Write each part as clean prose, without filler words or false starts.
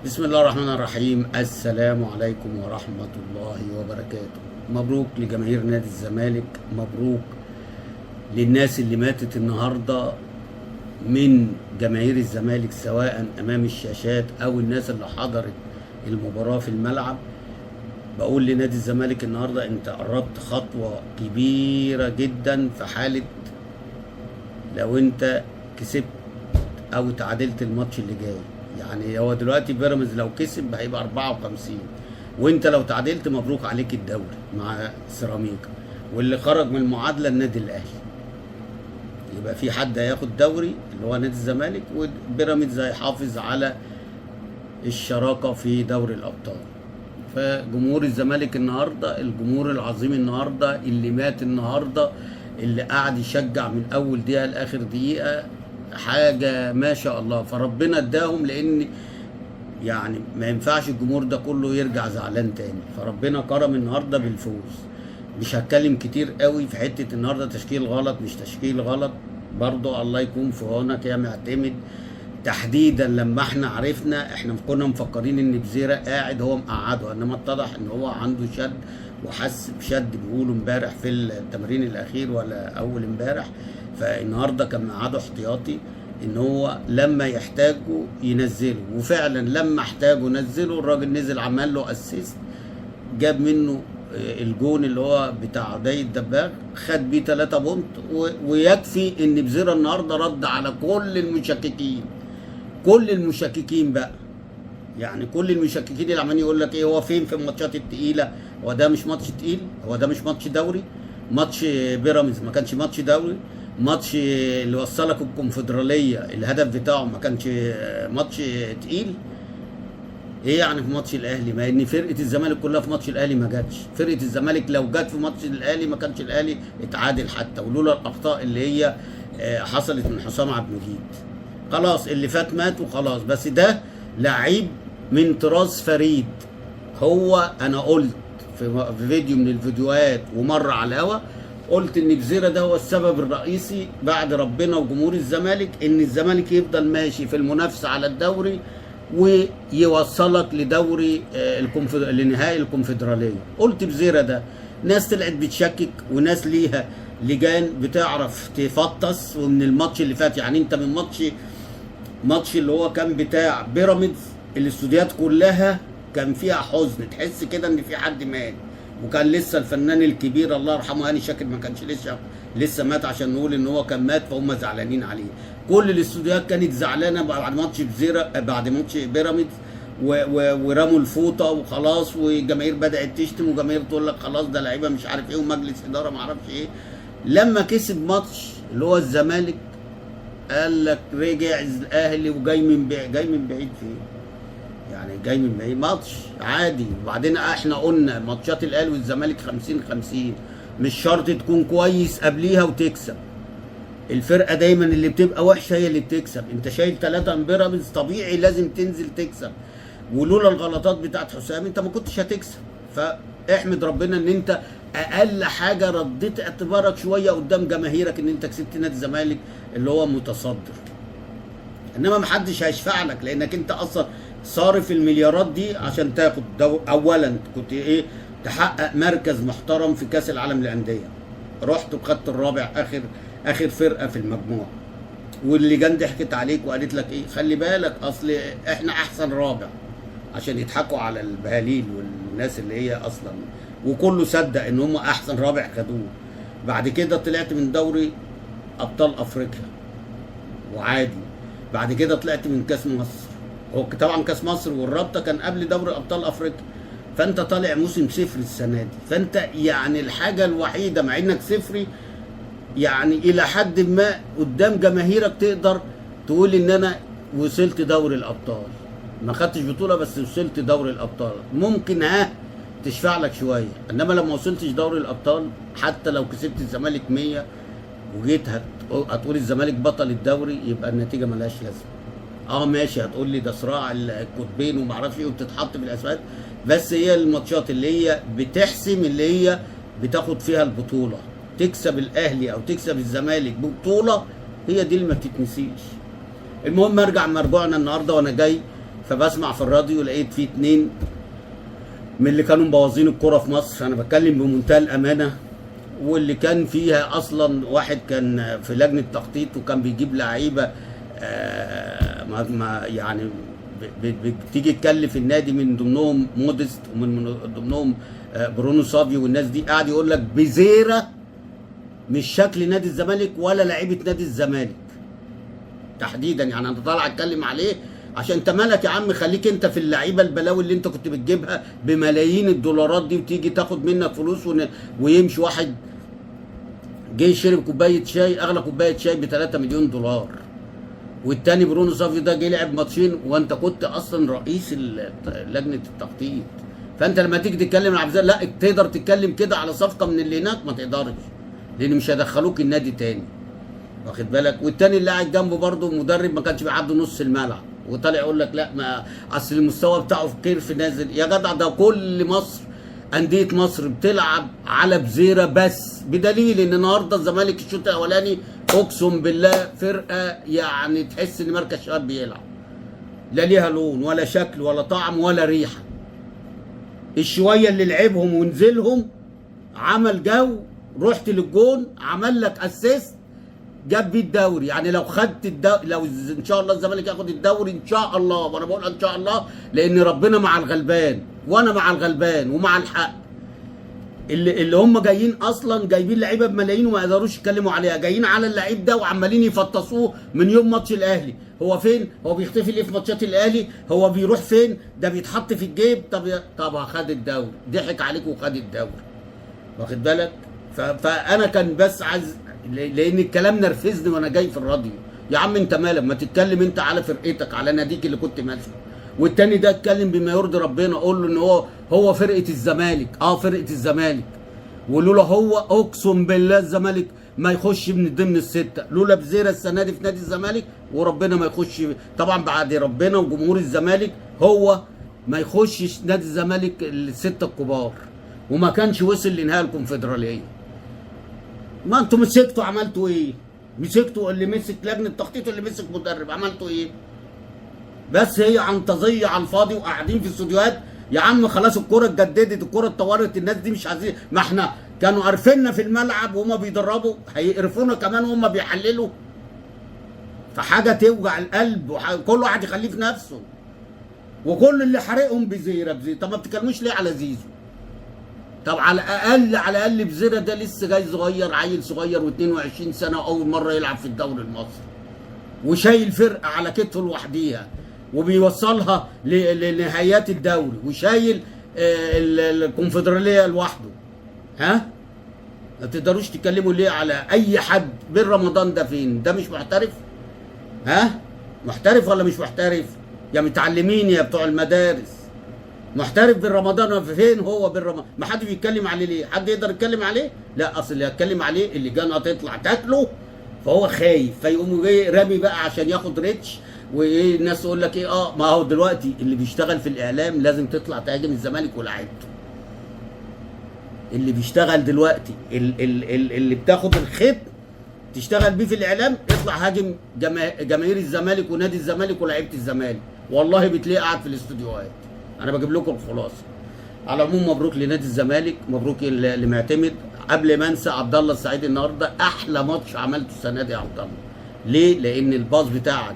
بسم الله الرحمن الرحيم. السلام عليكم ورحمة الله وبركاته. مبروك لجماهير نادي الزمالك، مبروك للناس اللي ماتت النهاردة من جماهير الزمالك سواء أمام الشاشات أو الناس اللي حضرت المباراة في الملعب. بقول لنادي الزمالك النهاردة انت قربت خطوة كبيرة جدا في حالة لو انت كسبت او تعادلت الماتش اللي جاي. يعني هو دلوقتي بيراميدز لو كسب هيبقى 54، وانت لو تعادلت مبروك عليك الدوري مع سيراميكا، واللي خرج من المعادلة النادي الاهلي. يبقى في حد هياخد دوري اللي هو نادي الزمالك، وبيراميدز هيحافظ على الشراكة في دوري الابطال. فجمهور الزمالك النهارده، الجمهور العظيم النهارده اللي مات النهارده، اللي قعد يشجع من اول دقيقة لاخر دقيقة، حاجة ما شاء الله. فربنا اداهم، لان يعني ما ينفعش الجمهور ده كله يرجع زعلان تاني، فربنا كرم النهارده بالفوز. مش هتكلم كتير قوي في حتة النهارده تشكيل غلط مش تشكيل غلط، برضو الله يكون في عونك يا معتمد. تحديدا لما احنا عرفنا، احنا كنا مفكرين ان بزيرة قاعد هو مقعده، انما اتضح ان هو عنده شد وحس بشد، بيقولوا امبارح في التمرين الاخير ولا اول امبارح. فالنهارده كان مقعده احتياطي ان هو لما يحتاجه ينزله، وفعلا لما احتاجه نزله. الراجل نزل عمل له assist، جاب منه الجون اللي هو بتاع عدي الدباغ، خد بيه 3 point. ويكفي ان بزيرة النهارده رد على كل المشككين، كل المشككين بقى، يعني كل المشككين اللي عمالين يقول لك ايه هو فين في الماتشات التقيله؟ هو ده مش ماتش تقيل؟ هو ده مش ماتش دوري؟ ماتش بيراميدز ما كانش ماتش دوري؟ ماتش اللي وصلك الكونفدراليه الهدف بتاعه ما كانش ماتش تقيل؟ ايه يعني في ماتش الاهلي؟ ما ان فرقه الزمالك كلها في ماتش الاهلي ما جاتش. فرقه الزمالك لو جت في ماتش الاهلي ما كانش الاهلي اتعادل حتى، ولولا الاخطاء اللي هي حصلت من حسام عبد المجيد. خلاص اللي فات مات وخلاص. بس ده لعيب من طراز فريد. هو انا قلت في فيديو من الفيديوهات ومرة على الهوا، قلت ان بزيرة ده هو السبب الرئيسي بعد ربنا وجمهور الزمالك ان الزمالك يفضل ماشي في المنافسة على الدوري ويوصلك لدوري لنهائي الكونفدراليه. قلت بزيرة ده، ناس طلعت بتشكك وناس ليها لجان بتعرف تفطس. ومن الماتش اللي فات، يعني انت من ماتش اللي هو كان بتاع بيراميدز، الاستوديوهات كلها كان فيها حزن، تحس كده ان في حد مات. وكان لسه الفنان الكبير الله يرحمه هاني شاكر ما كانش لسه مات عشان نقول ان هو كان مات، فهم زعلانين عليه. كل الاستوديوهات كانت زعلانة بعد ماتش بزيرة، بعد ماتش بيراميدز، ورموا الفوطه وخلاص، والجماهير بدات تشتم، وجماهير تقول لك خلاص ده لعيبة مش عارف ايه، ومجلس ادارة ما اعرفش ايه. لما كسب ماتش اللي هو الزمالك قال لك رجع الاهلي وجاي من بعيد. جاي من بعيد فين؟ يعني جاي من بعيد ماتش عادي. وبعدين احنا قلنا ماتشات الاهلي والزمالك 50-50، مش شرط تكون كويس قبليها وتكسب. الفرقة دايما اللي بتبقى وحشة هي اللي بتكسب. انت شايل 3 من بيراميدز، طبيعي لازم تنزل تكسب، ولولا الغلطات بتاعت حسام انت ما كنتش هتكسب. فاحمد ربنا ان انت اقل حاجة رديت اعتبارك شوية قدام جماهيرك ان انت كسبت نادي الزمالك اللي هو متصدر. انما محدش هيشفع لك، لانك انت اصلا صارف المليارات دي عشان تاخد اولا كنت ايه تحقق مركز محترم في كاس العالم للاندية، رحت وخدت الرابع اخر فرقه في المجموعة، واللجان ضحكت عليك وقالت لك ايه خلي بالك اصل احنا احسن رابع، عشان يضحكوا على البهاليل والناس اللي هي اصلا، وكله صدق ان هم احسن رابع خدوه. بعد كده طلعت من دوري ابطال افريقيا وعادي، بعد كده طلعت من كاس مصر. هو طبعا كاس مصر والرابطه كان قبل دوري ابطال افريقيا، فانت طالع موسم صفر السنة دي. فانت يعني الحاجة الوحيدة مع انك صفري يعني الى حد ما قدام جماهيرك تقدر تقول ان انا وصلت دوري الابطال، ما خدتش بطوله بس وصلت دوري الابطال، ممكن ها تشفع لك شوية. انما لو ما وصلتش دوري الابطال حتى لو كسبت الزمالك 100 وجيت هتقول الزمالك بطل الدوري، يبقى النتيجة ملهاش لازمه. ماشي، هتقول لي ده صراع القطبين وما اعرفش ايه وبتتحط في الاسماء، بس هي الماتشات اللي هي بتحسم اللي هي بتاخد فيها البطولة، تكسب الاهلي او تكسب الزمالك ببطولة، هي دي اللي ما بتتنسيش. المهم ارجع مرجوعنا النهارده وانا جاي فبسمع في الراديو لقيت في 2 من اللي كانوا مبوظين الكرة في مصر، انا بتكلم بمنتهى الامانة، واللي كان فيها اصلا واحد كان في لجنة تخطيط وكان بيجيب لعيبة ما يعني بتيجي تكلف النادي، من ضمنهم موديست ومن ضمنهم برونو سافيو والناس دي، قاعد يقول لك بزيره مش شكل نادي الزمالك ولا لعيبة نادي الزمالك تحديدا. يعني انا طالع اتكلم عليه عشان انت مالك يا عم، خليك انت في اللعيبة البلاوي اللي انت كنت بتجيبها بملايين الدولارات دي وتيجي تاخد منك فلوس ويمشي. واحد جه شرب كوباية شاي، اغلى كوباية شاي ب 3 مليون دولار، والتاني برونو سافيو ده جه لعب ماتشين وانت كنت اصلا رئيس لجنة التخطيط. فانت لما تيجي تتكلم على عبد، لا تقدر تتكلم كده على صفقة من اللي هناك، ما تقدرش، لان مش هيدخلوك النادي تاني، واخد بالك. والتاني اللي قاعد جنبه برضه مدرب ما كانش بيعدي نص الملعب، وطالع يقول لك لا ما اصل المستوى بتاعه في curve نازل. يا جدع ده كل مصر، اندية مصر بتلعب على بزيره بس، بدليل ان النهارده الزمالك الشوط الاولاني اقسم بالله فرقه يعني تحس ان مركز شباب بيلعب، لا ليها لون ولا شكل ولا طعم ولا ريحه. الشويه اللي لعبهم ونزلهم عمل جو، رحت للجون عمل لك assist جاب بيه الدوري. يعني لو خدت الدوري، لو ان شاء الله الزمالك ياخد الدوري ان شاء الله، وانا بقول ان شاء الله لان ربنا مع الغلبان وانا مع الغلبان ومع الحق. اللي هم جايين اصلا جايبين لعيبة بملايين وما يقدروش يتكلموا عليها، جايين على اللعيب ده وعمالين يفطسوه من يوم ماتش الاهلي. هو فين؟ هو بيختفي ليه في ماتشات الاهلي؟ هو بيروح فين؟ ده بيتحط في الجيب. طب خد الدوري، ضحك عليك وخد الدوري، واخد بالك. فانا كان بس عايز، لان الكلام نرفزني وانا جاي في الراديو. يا عم انت مالك، ما تتكلم انت على فرقتك، على ناديك اللي كنت ماسكه. والتاني ده اتكلم بما يرضي ربنا، قول له ان هو فرقه الزمالك، فرقه الزمالك، ولولا هو اقسم بالله الزمالك ما يخش من ضمن الستة، لولا بزيره السنة دي في نادي الزمالك وربنا ما يخش، طبعا بعد ربنا وجمهور الزمالك، هو ما يخشش نادي الزمالك الستة الكبار، وما كانش وصل لنهاية الكونفدراليه. ما انتوا مسكتوا عملتوا ايه؟ مسكتوا اللي مسك لجنة تخطيط واللي مسك مدرب، عملتوا ايه؟ بس هي عنطزيه على الفاضي وقاعدين في الاستوديوهات. يا عم خلاص الكورة اتجددت، الكورة اتطورت، الناس دي مش عايزين، ما احنا كانوا عارفيننا في الملعب وهما بيدربوا، هيقرفونا كمان وهما بيحللوا. فحاجه توجع القلب، وكل واحد يخليه في نفسه، وكل اللي حارقهم بزيره بزيره. طب ما بتتكلموش ليه على زيزو؟ طب على الاقل، على الاقل بزيره ده لسه جاي صغير، عيل صغير و22 سنة واول مرة يلعب في الدوري المصري، وشايل فرقه على كتفه لوحديها، وبيوصلها لنهايات الدوري، وشايل الكونفدراليه لوحده. ها؟ ما تقدروش تتكلموا ليه على اي حد؟ بين رمضان ده فين؟ ده مش محترف؟ ها؟ محترف ولا مش محترف؟ يا متعلمين يا بتوع المدارس، محترف بن رمضان فين هو بن رمضان؟ ما حد بيتكلم عليه ليه؟ حد يقدر يتكلم عليه؟ لا، اصل اللي هيتكلم عليه اللي جانا تطلع تاكله، فهو خايف، فيقوم جاي رامي بقى عشان ياخد reach. وايه الناس تقول لك ايه؟ ما هو دلوقتي اللي بيشتغل في الاعلام لازم تطلع تهاجم الزمالك ولاعيبته. اللي بيشتغل دلوقتي اللي بتاخد الخيط تشتغل بيه في الاعلام، اطلع هاجم جماهير الزمالك ونادي الزمالك ولاعيبه الزمالك، والله بتلاقيه قاعد في الاستوديوهات. انا بجيب لكم الخلاصة. على العموم مبروك لنادي الزمالك، مبروك لمعتمد. قبل ما انسى، عبد الله السعيد النهارده احلى ماتش عملته السنة دي يا عبد الله. ليه؟ لان الباص بتاعك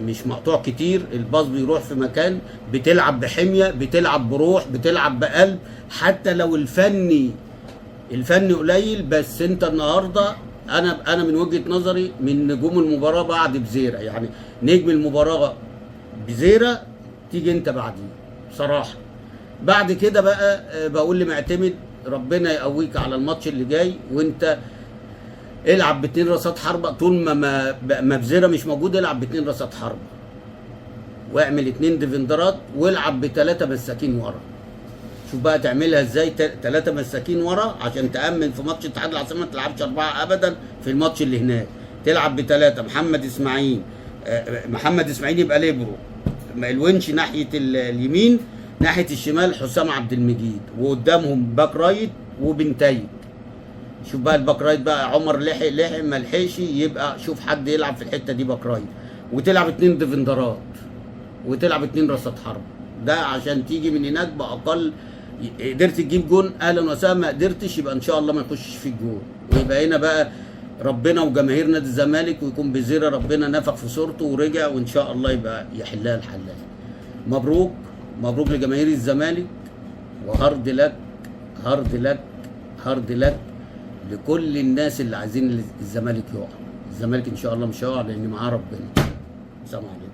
مش مقطوع كتير، الباص بيروح في مكان، بتلعب بحميه، بتلعب بروح، بتلعب بقلب، حتى لو الفني قليل. بس انت النهارده انا من وجهه نظري من نجوم المباراة بعد بزيره، يعني نجم المباراة بزيره، تيجي انت بعديه بصراحة. بعد كده بقى بقول لمعتمد ربنا يقويك على الماتش اللي جاي، وانت العب باتنين راسات حربه طول ما بزيره مش موجود، العب باتنين راسات حربه واعمل 2 ديفندرات والعب ب3 مساكين ورا. شوف بقى تعملها ازاي، 3 مساكين ورا عشان تأمن في ماتش اتحاد العاصمة، ما تلعبش 4 ابدا في الماتش اللي هناك، تلعب ب3. محمد اسماعيل، محمد اسماعيل يبقى ليبرو، الونش ناحية اليمين، ناحية الشمال حسام عبد المجيد، وقدامهم back right وبنتايج. شوف بقى ال back right بقى عمر لحق لحق ما لحقش، يبقى شوف حد يلعب في الحتة دي back right، وتلعب 2 ديفندرات. وتلعب 2 راسات حرب، ده عشان تيجي من هناك باقل. قدرت تجيب جون اهلا وسهلا، ما قدرتش يبقى ان شاء الله ما يخشش في الجون، ويبقى هنا بقى ربنا وجماهير نادي الزمالك، ويكون بزيرة ربنا نفخ في صورته ورجع، وان شاء الله يبقى يحلها الحلال. مبروك مبروك لجماهير الزمالك، و hard luck hard luck hard luck لكل الناس اللي عايزين الزمالك يقع. الزمالك ان شاء الله مش هيقع لان معاه ربنا. سلام عليكم.